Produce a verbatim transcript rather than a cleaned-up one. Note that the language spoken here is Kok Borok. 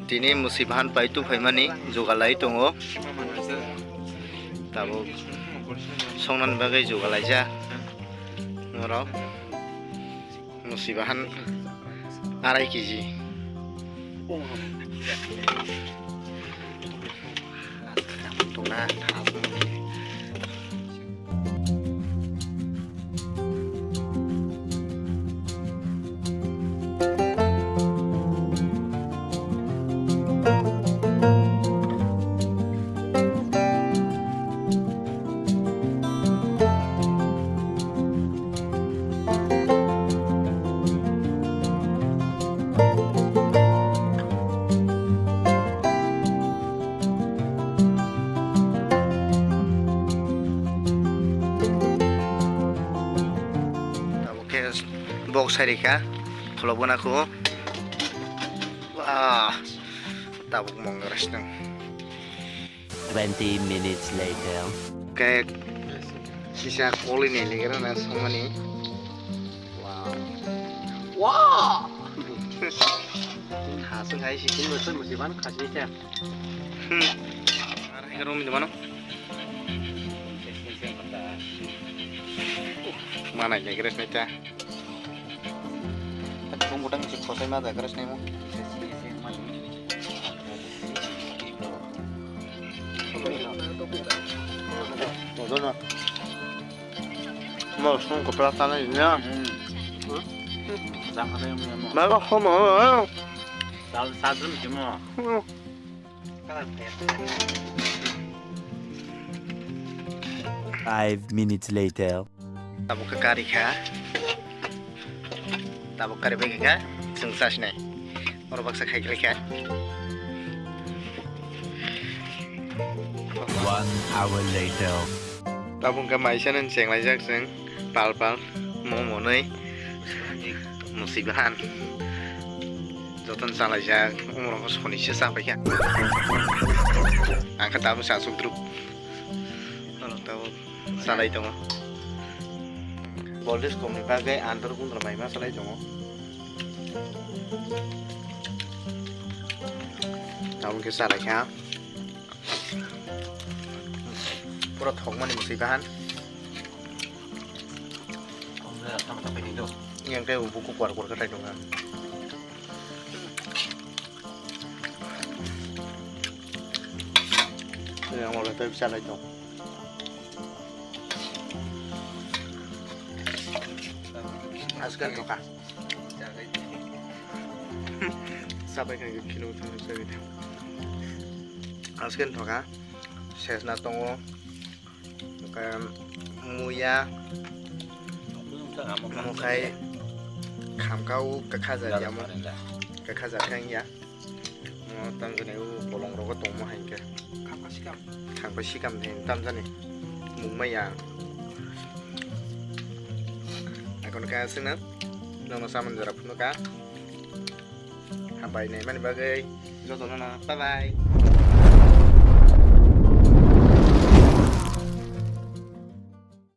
Tini mwswi bahan pai tuphaimani jugalai tongo. Tabuk songnani bagwi jugalaijak norok. Mwswi bahan arai kg. Tabuk khe bok sai rikha, kholobgana kho. Wah, tabuk mong rwsnang. Twenty minutes later. Khe kisa koli ni ligra na songmani. Wow. Wow. Hasung hai si kin bosor musi ban khasni kya. Hmm. Ar hai rom di mano. Mana kya gres neta. Bung butang si khosai ma da gres nemo. Mo sung ko pla tana ni na. Ba ba khomo. Sal sadrum kimo. Five minutes later. Tabuk khe kari kha. Tabuk kari bai kha. Chwng sa sinai. Oro baksa khai khlai kha. One hour later. Tabuk khe maisa nang chenglaijak chwng. Pal pal. Momo nai. Mwswi bahan. Jotono chalaijak, umorok soni se chapai kha. Ang khe tabuk se aswk drup. Ano tabuk chalai tongo. Voltage komni bagwi andro gundro mai ma chalai tongo. Tabuk khe chalai kha. Pura thokmani mwswi bahan. Yang tei buku kuar kuar khe tong. Yang oleh tei bisa lai tong. Askan toka. Sabai kan kilo thang sabai. Askan toka. Sesna tongo. Muya, mukhai, khamkau, kakhajar ya mo, kakhajar kang ya. Mo tamjani u bolong rogo tongmo hai khe. Khangpa sikam thai tamjani mungma ya. Akon kaya sina, nono saman jara phunu ka. Hambai naimani bagwi jotono no bye bye.